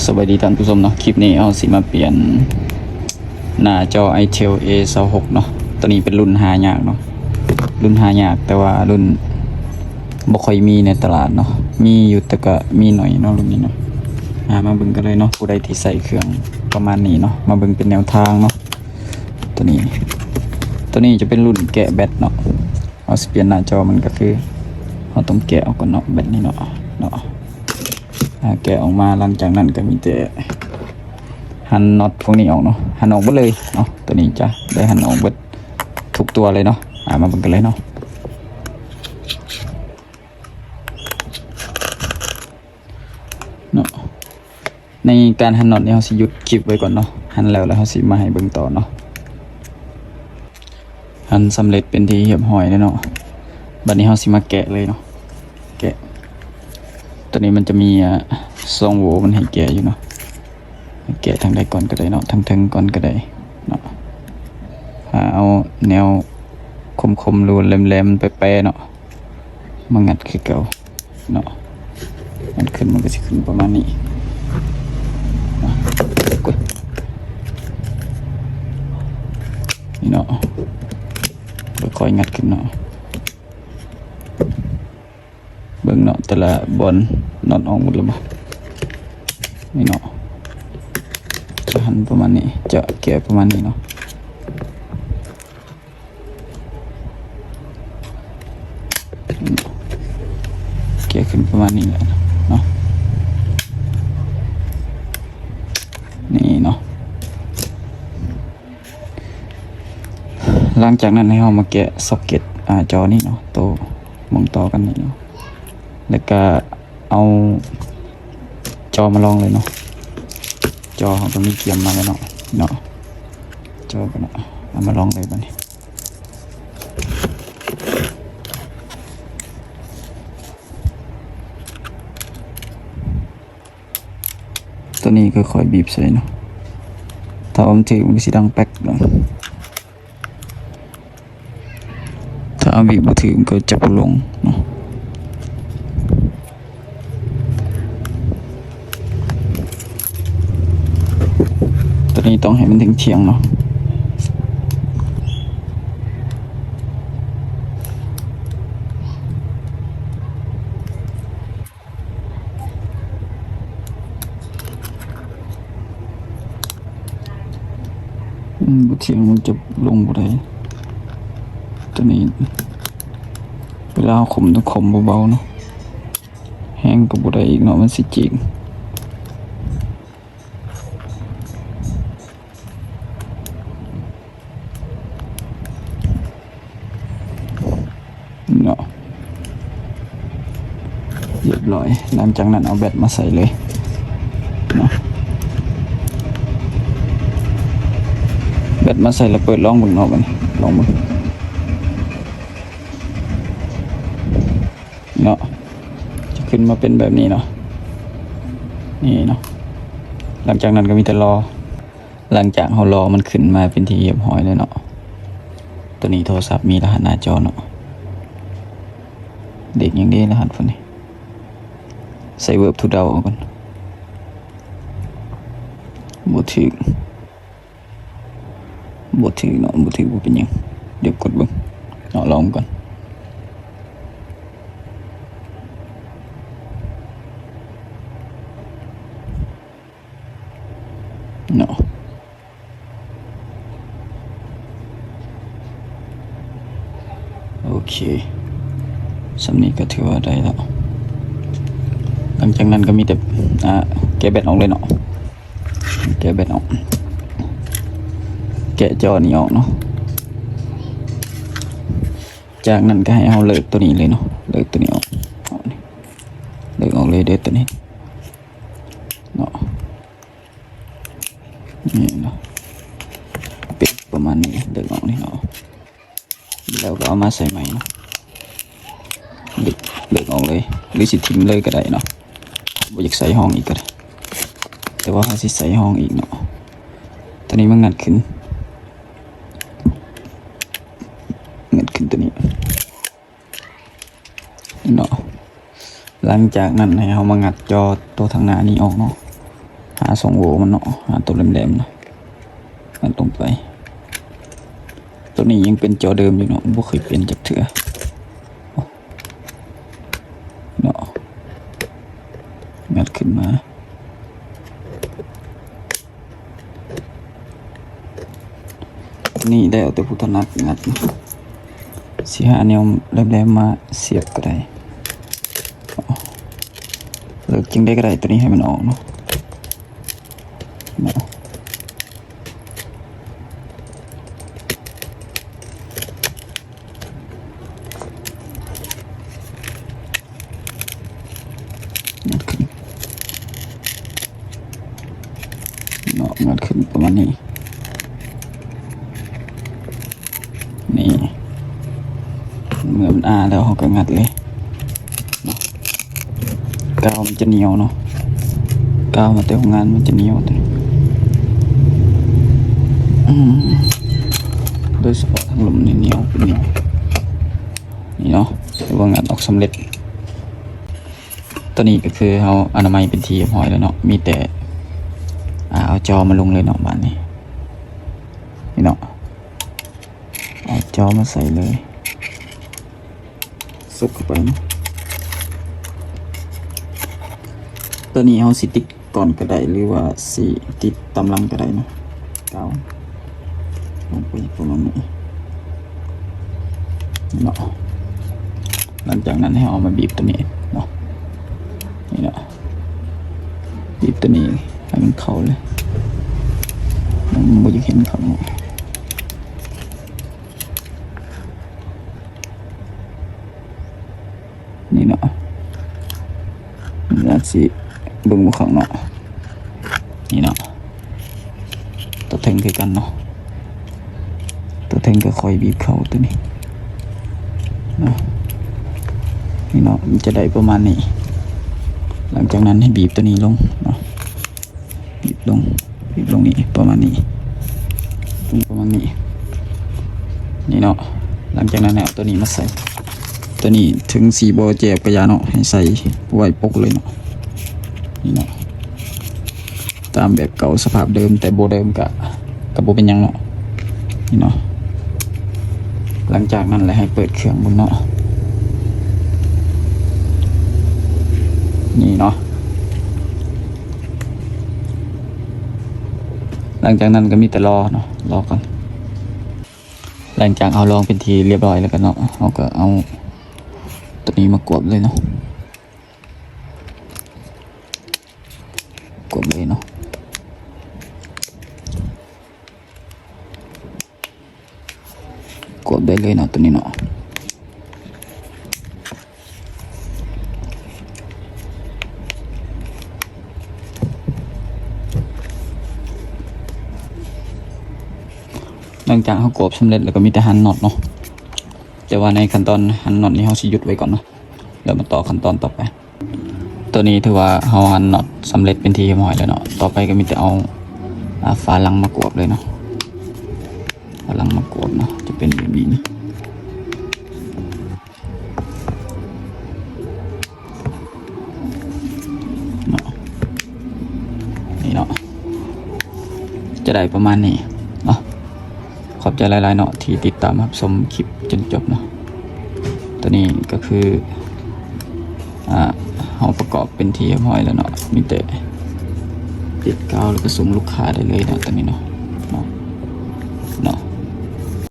ສະບາຍດີທ່ານຜູ້ຊົມເນາະ, ຄລິບນີ້ເຮົາຊິມາປ່ຽນໜ້າຈໍ ໄອເທວ ເອຊາວຫົກເນາະ. ໂຕນີ້ເປັນລຸ້ນຫາຍາກເນາະ, ລຸ້ນຫາຍາກ ແຕ່ວ່າລຸ້ນບໍ່ຄ່ອຍມີໃນຕະຫຼາດເນາະ, ມີຢູ່ແຕ່ກະມີໜ້ອຍເນາະ ລຸ້ນນີ້ເນາະ. ອາ ມາເບິ່ງກັນເລີຍເນາະ, ຜູ້ໃດທີ່ໃຊ້ເຄື່ອງປະມານນີ້ເນາະ ມາເບິ່ງເປັນແນວທາງເນາະ. ໂຕນີ້ ໂຕນີ້ຈະເປັນລຸ້ນແກະແບັດເນາະ. ເຮົາຊິປ່ຽນໜ້າຈໍມັນກະຄື ເຮົາຕ້ອງແກະອອກກ່ອນເນາະ ແບັດນີ້ເນາະ ເນາະ. ອາ ແກະອອກມາ ຫຼັງຈາກນັ້ນກະມີແຕ່ຫັນນັອດພວກນີ້ອອກເນາະ, ຫັນອອກເບິດເລີຍເນາະ. ໂຕນີ້ຈະໄດ້ຫັນອອກເບິດທຸກຕົວເລີຍເນາະ. ອາ ມາເບິ່ງກັນເລີຍເນາະ ເນາະ. ໃນການຫັນນັອດນີ້ ເຮົາຊິຢຸດຄລິບໄວ້ກ່ອນເນາະ, ຫັນແລ້ວ ແລ້ວເຮົາຊິມາໃຫ້ເບິ່ງຕໍ່ເນາະ. ຫັນສຳເລັດເປັນທີ່ຮຽບຮ້ອຍແລ້ວເນາະ. ບາດນີ້ເຮົາຊິມາແກະເລີຍເນາະ, ແກະ. ໂຕນີ້ມັນຈະມີ ອາ ຊ່ອງໂຫວ່ມັນໃຫ້ແກະຢູ່ເນາະ, ແກະທາງໃດກ່ອນກະໄດ້ເນາະ, ທາງເທິງກ່ອນກະໄດ້ເນາະ. ຫາເອົາແນວຄົມໆ ຫຼືແຫຼມໆ ແປະໆ ເນາະ ມາງັດຄືເກົ່າເນາະ. ມັນຂຶ້ນ ມັນກະຊິຂຶ້ນປະມານນີ້ເນາະ. ນີ້ເນາະ, ຄ່ອຍໆ ງັດຂຶ້ນເນາະ. ເບິ່ງເນາະ ແຕ່ລະບ່ອນນັອດອອກໝົດແລ້ວບໍ່? ນີ້ເນາະ, ຈະຫັນປະມານນີ້, ຈະແກະປະມານນີ້ເນາະ. ແກະຂຶ້ນປະມານນີ້ແຫຼະເນາະ, ນີ້ເນາະ. ຫຼັງຈາກນັ້ນໃຫ້ເຮົາມາແກະຊັອກເກັດ ອາ ຈໍນີ້ເນາະ, ໂຕໝ່ອງຕໍ່ກັນນີ້ເນາະ, ແລ້ວກະເອົາຈໍມາລອງເລີຍເນາະ. ຈໍເຮົາກະມີກຽມມາແລ້ວເນາະ, ເນາະ, ຈໍກະເນາະ, ເອົາມາລອງເລີຍບາດນີ້. ໂຕນີ້ຄ່ອຍໆ ບີບໃສ່ເນາະ, ຖ້າວ່າມັນຖືກມັນກະຊິດັງແປັກ. ຖ້າເຮົາບີບບໍ່ຖືກມັນກະຈະບໍ່ລົງເນາະ. ໂຕນີ້ຕ້ອງໃຫ້ມັນທ່ຽງໆ ເນາະ. ອືມ ບໍ່ທ່ຽງມັນຈະລົງບໍ່ໄດ້. ໂຕນີ້ເວລາເຮົາຄົມຕ້ອງຄົມເບົາໆ ເນາະ, ແຮງກະບໍ່ໄດ້ອີກເນາະ ມັນຊິຈີກ. ເນາະ ຮຽບຮ້ອຍ. ຫຼັງຈາກນັ້ນເອົາແບັດມາໃສ່ເລີຍເນາະ, ແບັດມາໃສ່ແລ້ວເປີດລອງເບິ່ງເນາະ, ບາດນີ້ລອງເບິ່ງເນາະ, ຈະຂຶ້ນມາເປັນແບບນີ້ເນາະ, ນີ້ເນາະ. ຫຼັງຈາກນັ້ນກະມີແຕ່ລໍ. ຫຼັງຈາກເຮົາລໍມັນຂຶ້ນມາເປັນທີ່ຮຽບຮ້ອຍແລ້ວເນາະ, ໂຕນີ້ໂທລະສັບມີລະຫັດໜ້າຈໍເນາະ. ເລກຫຍັງເດລະຫັດພວກນີ້? ໃສ່ເວີບທູເດົາເອົາກ່ອນ. ບໍ່ຖືກ, ບໍ່ຖືກເນາະ, ບໍ່ຖືກບໍ່ເປັນຫຍັງ. ດຽວກົດເບິ່ງເນາະ, ລອງເບິ່ງກ່ອນ. ເນາະ ໂອເຄ ສ່ຳນີ້ກະຖືວ່າໄດ້ແລ້ວ. ຫຼັງຈາກນັ້ນກະມີແຕ່ ອາ ແກະແບັດອອກເລີຍເນາະ, ແກະແບັດອອກ, ແກະຈໍນີ້ອອກເນາະ. ຈາກນັ້ນກະໃຫ້ເຮົາເລີກໂຕນີ້ເລີຍເນາະ, ເລີກໂຕນີ້ອອກ, ເລີກອອກເລີຍເດີໂຕນີ້ເນາະ. ນີ້ເນາະ ເປັນປະມານນີ້, ເລີກອອກນີ້ເນາະ, ແລ້ວກະເອົາມາໃສ່ໃໝ່ເນາະ. ເລີກ ເລີກອອກເລີຍ ຫຼືຊິຖິ້ມເລີຍກະໄດ້ເນາະ, ບໍ່ຢາກໃສ່ຮ່ອງອີກກະໄດ້, ແຕ່ວ່າເຮົາຊິໃສ່ຮ່ອງອີກເນາະ. ໂຕນີ້ມາງັດຂຶ້ນ, ງັດຂຶ້ນໂຕນີ້ ເນາະ. ຫຼັງຈາກນັ້ນໃຫ້ເຮົາມາງັດຈໍໂຕທາງໜ້ານີ້ອອກເນາະ, ຫາຊ່ອງໂຫວ່ມັນເນາະ ຫາໂຕແຫຼມໆນະ ອັດລົງໄປ. ໂຕນີ້ຍັງເປັນຈໍເດີມຢູ່ເນາະ ບໍ່ເຄີຍປ່ຽນຈັກເທື່ອເນາະ. ງັດຂຶ້ນມາ. ນີ້ແລ້ວແຕ່ຜູ້ຖະໜັດງັດ. ຊິຫາແນວແຫຼມໆມາສຽບກໍໄດ້ ເລີກຈັ່ງໃດກໍໄດ້ ໂຕນີ້ໃຫ້ມັນອອກເນາະ. ງັດຂຶ້ນເນາະ ງັດຂຶ້ນປະມານນີ້ ນີ້ ເມື່ອມັນອ້າແລ້ວ ເຮົາກໍງັດເລີຍເນາະ. ກາວມັນຈະໜຽວເນາະ ກາວມາແຕ່ໂຮງງານມັນຈະໜຽວ ອືມ ໂດຍສະເພາະທາງລຸ່ມນີ້ໜຽວເປັນໜຽວ ນີ້ເນາະ ຖືວ່າງັດອອກສຳເລັດ. ຕອນນີ້ກໍຄືເຮົາອະນາໄມເປັນທີ່ຮຽບຮ້ອຍແລ້ວເນາະ ມີແຕ່ ອາ ເອົາຈໍມາລົງເລີຍເນາະ ບາດນີ້ ນີ້ເນາະ ເອົາຈໍມາໃສ່ເລີຍ ເສີບເຂົ້າໄປເນາະ. ຕອນນີ້ເຮົາຊິຕິດກ່ອນກໍໄດ້ ຫຼືວ່າຊິຕິດຕາມຫຼັງກໍໄດ້ເນາະ ກາວ ລົງໄປປະມານນີ້ເນາະ. ຫຼັງຈາກນັ້ນໃຫ້ເຮົາເອົາມາບີບໂຕນີ້ເນາະ ນີ້ເນາະ ບີບໂຕນີ້ໃຫ້ມັນເຂົ້າເລີຍ ມັນບໍ່ຢາກເຫັນຂ້າງນອກ. ນີ້ເນາະ ມັນອາດຊິເບິ່ງບໍ່ຄັກເນາະ ນີ້ເນາະ ຕົວເທິງຄືກັນເນາະ ຕົວເທິງກໍຄ່ອຍບີບເຂົ້າຕົວນີ້ເນາະ ນີ້ເນາະ ມັນຈະໄດ້ປະມານນີ້. ຫຼັງຈາກນັ້ນໃຫ້ບີບຕົວນີ້ລົງເນາະ ບີບລົງ ບີບລົງນີ້ ປະມານນີ້ ລົງປະມານນີ້ ນີ້ເນາະ. ຫຼັງຈາກນັ້ນໃຫ້ເອົາຕົວນີ້ມາໃສ່ ຕົວນີ້ເຖິງຊິບໍ່ແຈບກະຢ່າເນາະ ໃຫ້ໃສ່ໄວ້ປົກເລີຍເນາະ ນີ້ເນາະ. ຕາມແບບເກົ່າສະພາບເດີມ ແຕ່ບໍ່ເດີມກະ ກະບໍ່ເປັນຫຍັງເນາະ ນີ້ເນາະ. ຫຼັງຈາກນັ້ນແຫຼະໃຫ້ເປີດເຄື່ອງເບິ່ງເນາະ ນີ້ເນາະ. ຫຼັງຈາກນັ້ນກໍມີແຕ່ລໍເນາະ ລໍກ່ອນ. ຫຼັງຈາກເຮົາລອງເປັນທີ່ຮຽບຮ້ອຍແລ້ວກໍເນາະ ເຮົາກໍເອົາຕົວນີ້ມາກວບເລີຍເນາະ ກວບເລີຍເນາະ ກວບໄດ້ເລີຍເນາະ ຕົວນີ້ເນາະ. ຫຼັງຈາກເຮົາກວບສຳເລັດແລ້ວກໍມີແຕ່ຫັນນັອດເນາະ ແຕ່ວ່າໃນຂັ້ນຕອນຫັນນັອດນີ້ເຮົາຊິຢຸດໄວ້ກ່ອນເນາະ ແລ້ວມາຕໍ່ຂັ້ນຕອນຕໍ່ໄປ. ຕົວນີ້ຖືວ່າເຮົາຫັນນັອດສຳເລັດເປັນທີ່ຮຽບຮ້ອຍແລ້ວເນາະ ຕໍ່ໄປກໍມີແຕ່ເອົາ ອາ ຝາຫຼັງມາກວບເລີຍເນາະ ຝາຫຼັງມາກວບເນາະ ຈະເປັນແບບນີ້ເນາະ ນີ້ເນາະ ຈະໄດ້ປະມານນີ້ເນາະ. ຂອບໃຈຫຼາຍໆເນາະ ທີ່ຕິດຕາມຮັບຊົມຄລິບຈົນຈົບເນາະ. ຕົວນີ້ກໍຄື ອາ ເຮົາປະກອບເປັນທີ່ຮຽບຮ້ອຍແລ້ວເນາະ ມີແຕ່ຕິດກາວ ແລ້ວກໍສົ່ງລູກຄ້າໄດ້ເລີຍເນາະ ຕົວນີ້ເນາະ.